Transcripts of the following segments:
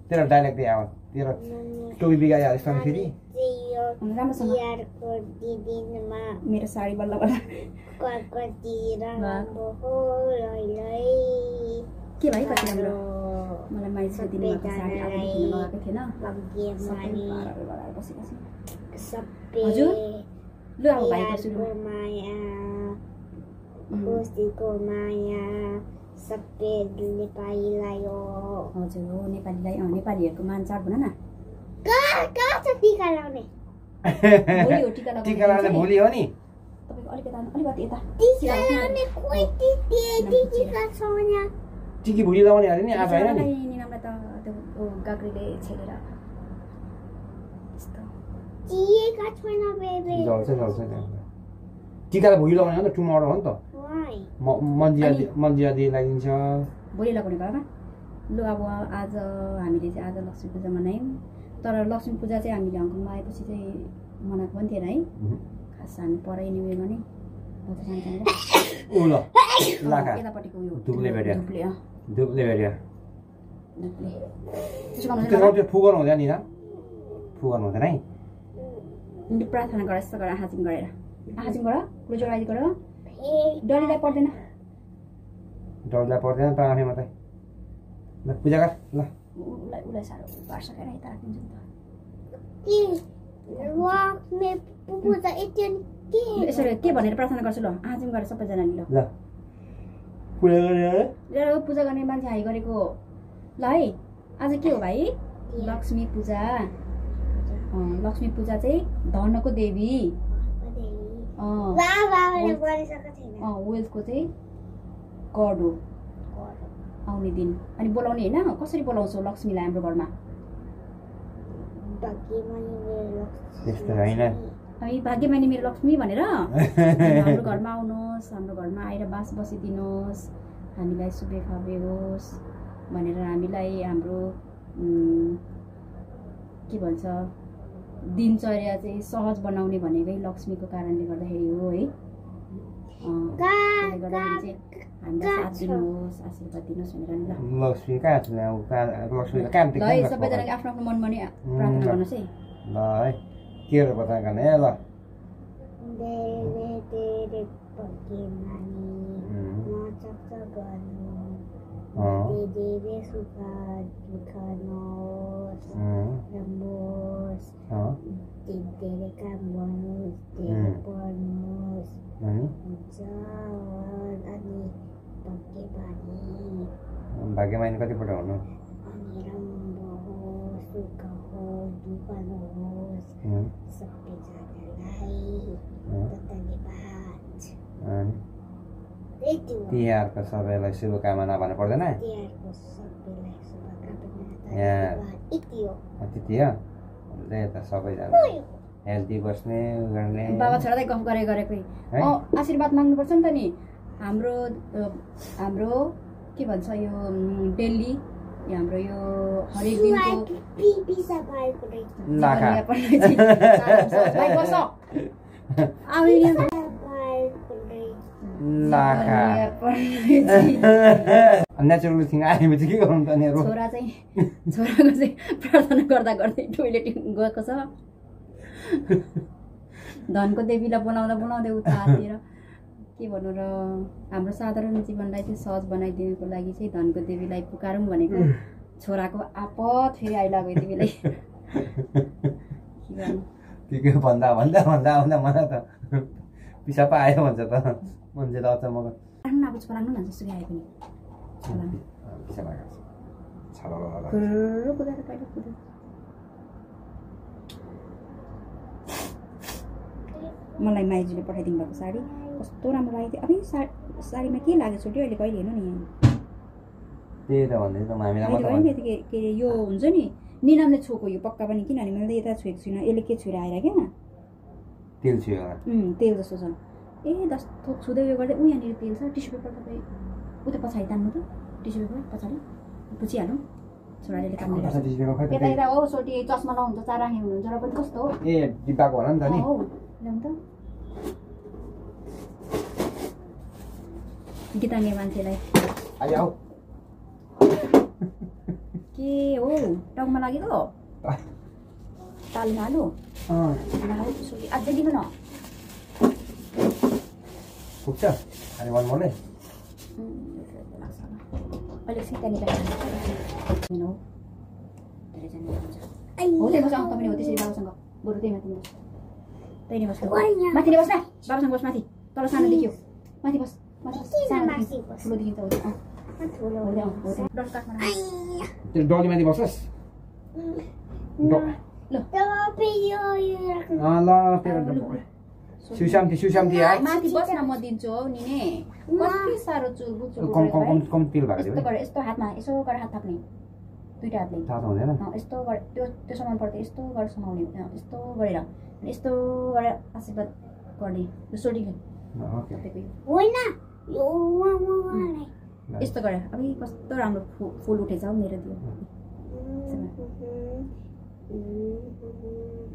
तेरो डायलग दिए अब तेरो टोपी बिगायो यस्तो फेरि राम्रोसँग तिहारको दिनमा मेरो साडी बल्ल बल्ल कति राम्रो हो लैलै के भाइ कति राम्रो मलाई माइजको दिनमा साडी आफूले किन्न लगाएको थिएन भाग्यमानी हजुर लु अब भाइको सुरु माया खुसीको माया सबै नेपालीलाई हो हजुर हो नेपालीलाई नेपालीहरूको मानचाड भन न कहाँ छ टीका लाउने भोलि हो टीका टिका लगाउने भोलि हो नि तपाईको अलिकति यता टीका लाउने कोही टीका छ यहाँ टिकी भोलि लगाउने अरे नि आज हैन नि निनामलाई त त्यो गाग्रीले छेलेर यस्तो टीका छैन बेबी जल्छ टिका त भोलि लगाउने हो नि त टुमरो हो नि त वाइ मन्जिया दिए लगाइदिन्छ भोलि लगाउने घरमा लु अब आज हामीले चाहिँ आज लक्ष्मी पूजा मनायौँ तर लक्ष्मी पूजा चाहिँ हामीले हङकङमा आएपछि चाहिँ मनाएको पनि थिएन है खास हामी परै न्यु इयरमा नै उ ल लाखा यतापट्टिको उयो धुप्ले भेट्यो धुप्ले धुप्ले भेट्यो धुप्ले त्यो रोटी फुगर्नु हुँदैन नि फुगर्नु हुँदैन है प्रार्थना गर यस्तो गर आहाजिङ गरेर आहाजिङ गर कुरो जोडाइदिएको गर डलीलाई पर्दैन डरलाई पर्दैन त आफै मात्रै ल पूजा गर ल उसलाई साह्रो पार्छ क्या यता राखिदिन्छु नि लक्ष्मी पूजा यति त यसरी के भनेर प्रार्थना गर्छु ल आहाजिङ गरेर सबैजनाले ल ल पूजा गरेर पूजा गर्ने मान्छे हाइ गरेको ल है आज के हो भाइ लक्ष्मी पूजा लक्ष्मी पूजा चाहिँ धनको देवी वेल्थको चाहिँ गड हो आउने दिन अनि बोलाउने होइन कसरी बोलाउँछौ लक्ष्मीलाई हाम्रो घरमा त्यस्तो होइन है भाग्यमानी मेरो लक्ष्मी भनेर हाम्रो घरमा आउनुहोस् हाम्रो घरमा आएर बास बसिदिनुहोस् हामीलाई शुभे फबे होस् भनेर हामीलाई हाम्रो के भन्छ दिनचर्या चाहिँ सहज बनाउने भनेकै लक्ष्मीको कारणले गर्दाखेरि हो है त्यसले गर्दाखेरि चाहिँ हामीलाई साथ दिनुहोस् आशीर्वाद दिनुहोस् भनेर नि ल लक्ष्मी कहाँ छ लक्ष्मी त कहाँ ल है सबैजनाले आफ्नो आफ्नो मनमा नि प्रार्थना गर्नुहोस् है ल है के प्रार्थना गर्ने ल धेरै सुख दुःख नहोस् रहोस् धेरै काम गर्नुहोस् धेरै पढ्नुहोस् हुन्छ अनि भाग्यमानी कतिपल्ट हुनु अनि राम्रो होस् सुख होस् दुःख नहोस् सबैजनालाई धन्यवाद तिहारको सबैलाई शुभकामना भन्नु पर्दैन तिहारको सबैलाई शुभकामना त्यति हो त्यही त सबैजना हेल्दी बस्ने गर्ने बाबा छोरालाई गफ गरेकै आशीर्वाद माग्नुपर्छ नि त नि हाम्रो के भन्छ यो डेली हाम्रो यो हरेक दिनको नेचुरल थिङ आएपछि के गर्नु त नि छोराको चाहिँ प्रार्थना गर्दा गर्दै टोइलेट गएको छ धनको देवीलाई बोलाउँदै उतातिर के भन्नु र हाम्रो साधारण जीवनलाई चाहिँ सहज बनाइदिनुको लागि चाहिँ धनको देवीलाई पुकारौँ भनेको छोराको आपत फेरि आइलाग्यो यति बेलै के भन्दा मलाई त पिसाब आयो भन्छ त मान्छे त अचम्म आफ्नो अब छोरा न जसरी आयो पनि मलाई माइजूले पठाइदिनु भएको साडी कस्तो राम्रो लागेको थियो अबे साडीमा के लाग्यो छोटी अहिले कहिले हेर्नु नि त्यही त भन्दै त हामीलाई के अरे यो हुन्छ नि निनामले छोको यो पक्का पनि किनभने मैले त यता छोएको छुइनँ यसले के छुएर आएर क्या तेल छुयो तेल जस्तो छ ए 10 थोक छुँदै उयो गर्दै ऊ यहाँनिर तेल छ टिस्यु पेपर तपाईँ उता पछाडि तान्नु त टिस्यु पेपर पछाडि पुछिहालौँ छोराले काम गर्छ यता हो सोटी चस्मा लाउनु त चार आँखी हुनुहुन्छ र पनि कस्तो हो ए डिब्बाको होला नि त नि हो ल्याउँ त गीताने मान्छेलाई आइआऊ के हो टाउकोमा लागेको तालमा हाल्नु अझै दिनु न पुग्छ अनि वन मोरले अहिले चाहिँ त्यहाँनिर हो त्यही बस तपाईँ हो त्यसरी बाबासँग बरु त्यही माथि बस त्यही बस माथि बस न बाबासँग बस माथि तल सानो देखियो माथि बस ठुलो देखिन्छ त्यो डलीमाथि बसोस् सिउसाम्ती माथि बस न म दिन्छु हौ नि कति साह्रो चुलबुचुल कम पिल भएको यस्तो हातमा यसो गरेर हात थाप्ने दुईटा हातले यस्तो गरे त्यो सामान पर्छ यस्तो गरेर समाउने यस्तो गरेर यस्तो गरेर आशीर्वाद गर्ने सोल्टिङ यस्तो गरेर अब कस्तो राम्रो फुल उठेछ हौ मेरो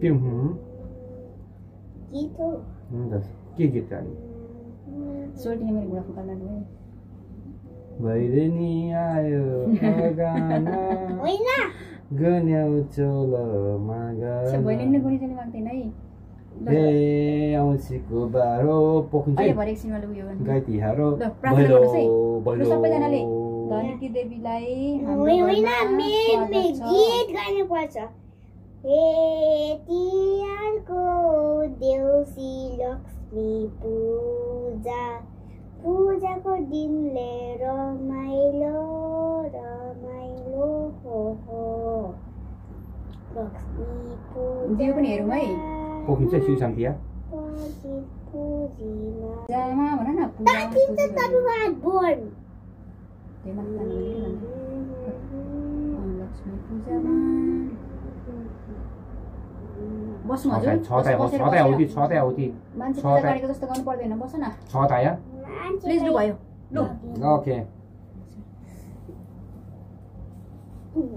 त्यो के गीत सोल्टिङ मेरो बुढा फुकाल्न भैरनी आयो गन्याउचोलमा भैरनी गुनी चाहिँ माग्दैन है हे औँसीको बारो पोखिन्छ गाई तिहार सबैजनाले धनकी देवीलाई गीत गाउनुपर्छ हे तिहारको देउसी लक्ष्मी पूजा पूजाको दिनले रमाइलो रमाइलो हो लक्ष्मी पूजा पनि हेरौँ है पोखिन्छ सिउसाम्तिया पूजामा भन न लक्ष्मी पूजामा बस्नु हजुर छतै आउती मान्छे पूजा गरेको जस्तो गर्नु पर्दैन बस न छत आयो प्लिज लु भयो लु ओके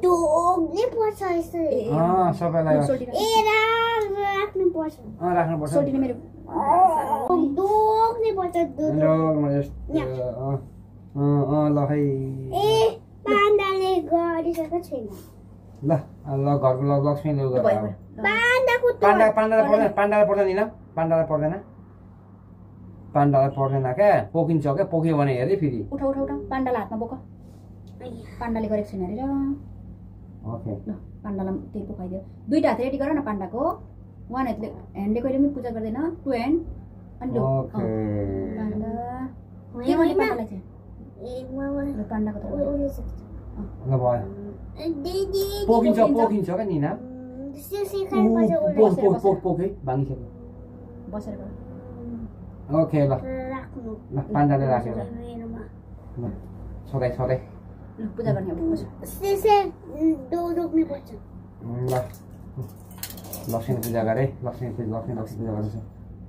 डोग्ने पर्छ यस्तो सबैलाई राख्नुपर्छ राख्नुपर्छ सोल्टिने मेरो डोग्ने पर्छ ल खै पाण्डाले गरिसकेको छैन ल घरको लक्ष्मीले पाण्डालाई पर्दैन नि पाण्डालाई पर्दैन क्या पोखिन्छ क्या पोख्यो भने हेरे फेरि उठा पाण्डालाई हातमा बोक पाण्डाले गरेको छैन अरे र ओके ल पाण्डालाई त्यही पोखाइदियो दुईटा हात रेडी गर न पाण्डाको वान हातले ह्यान्डले कहिले पनि पूजा गर्दैन टु ह्यान्ड अनि लो पाण्डा के गर्ने पाण्डालाई चाहिँ पाण्डाको त ल भयो पोखिन्छ क्या निना पोखे भाങ്ങിसक्यो बसेर गर ओके ल पाण्डाले राखेर सधैँ ल पूजा गर्ने अब ल लक्ष्मी पूजा गरे लक्ष्मी पूजा गर्दैछ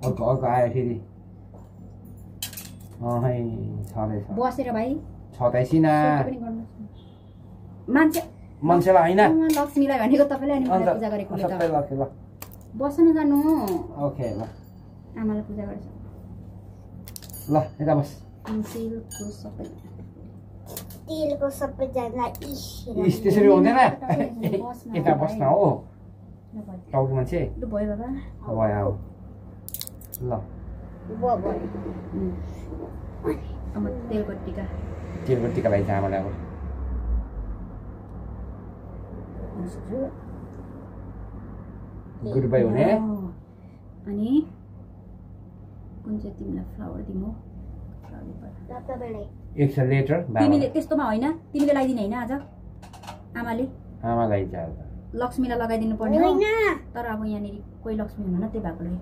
अर्को आयो फेरि है छँदैछ बसेर भाइ छँदैछिन मान्छेलाई होइन लक्ष्मीलाई भनेको तपाईँले अनि पूजा गरेको बस्न जानु ओके ल आमालाई पूजा गरेछ ल यता बस तेलको सबैजना त्यसरी हुँदैन यता बस्न हो टाउको मान्छे लु भयो बाबा भयो ल अब तेलको टिका लगाइन्छ आमाले अब गुड बाई हुने अनि कुन चाहिँ तिमीलाई फ्लावर दिनु एक्सलेटर तिमीले त्यस्तोमा होइन तिमीले लगाइदिने होइन आज आमालाई लक्ष्मीलाई लगाइदिनु पर्ने हो तर अब यहाँनिर कोही लक्ष्मी हुनुहुन्न त्यही भएकोले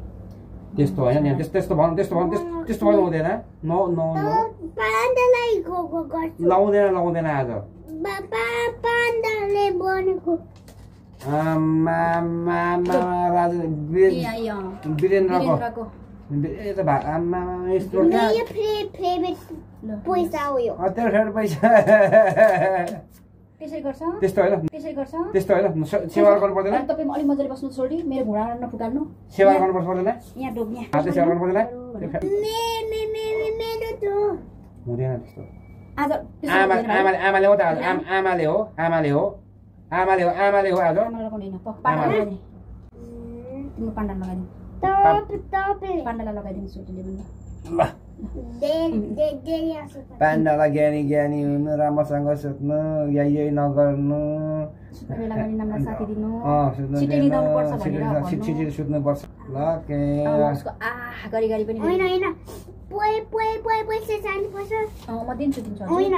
त्यस्तो होइन नि त्यस्तो भन्नु हुँदैन लाउँदैन आज वीरेन्द्रको पैसा हो यो पैसा त्यस्तो होइन सेवा गर्नु पर्दैन तपाईँ अलिक मजाले बस्नु छोडी मेरो घुँडा नफुटाल्नु सेवा गर्नु पर्दैन यहाँ डोब्ने हातले सेवा गर्नु पर्दैन हुँदैन त्यस्तो आज आमाले हो त आमाले हो आमाले हो आज आमालाई लगाउने होइन पान्डा लगाइदिने तिम्रो पान्डा लगाइदिनु पान्डालाई लगाइदिनु सोटीले पनि ल पान्डालाई ज्ञानी हुनु राम्रोसँग सुत्नु यही नगर्नु सुत्ने बेलामा नि नामलाई साथी दिनु सुत्नु छिटै निदाउनु पर्छ भनेर छिटो सुत्नु पर्छ ल के उसको गरी पनि होइन पोइ से जानु पर्छ म दिन्छु तिम्रो होइन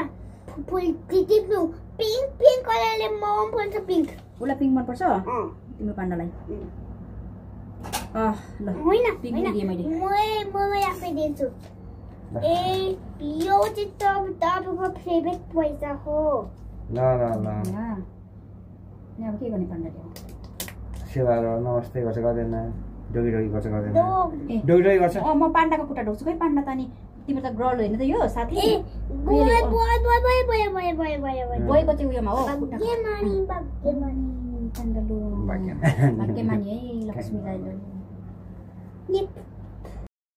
फुल टिप्नु पिङ्क कलरले मन पर्छ पिङ्क उसलाई पिङ्क मन पर्छ तिम्रो पान्डालाई ल होइन पिङ्क दिएँ मैले म आफै दिन्छु ए यो चाहिँ तपाईँको फेभरेट पैसा हो ल नि अब के गर्ने पान्डाले सेवा नमस्ते गर्छ गर्दैन डोगी गर्छ गर्दैन डोगी गर्छ म पान्डाको खुट्टा ढोक्छु खै पान्डा त अनि तिम्रो त ग्रल होइन त यो साथी बोयको चाहिँ उयोमा हो पान्डालु भाग्यमानी है लक्ष्मी राईले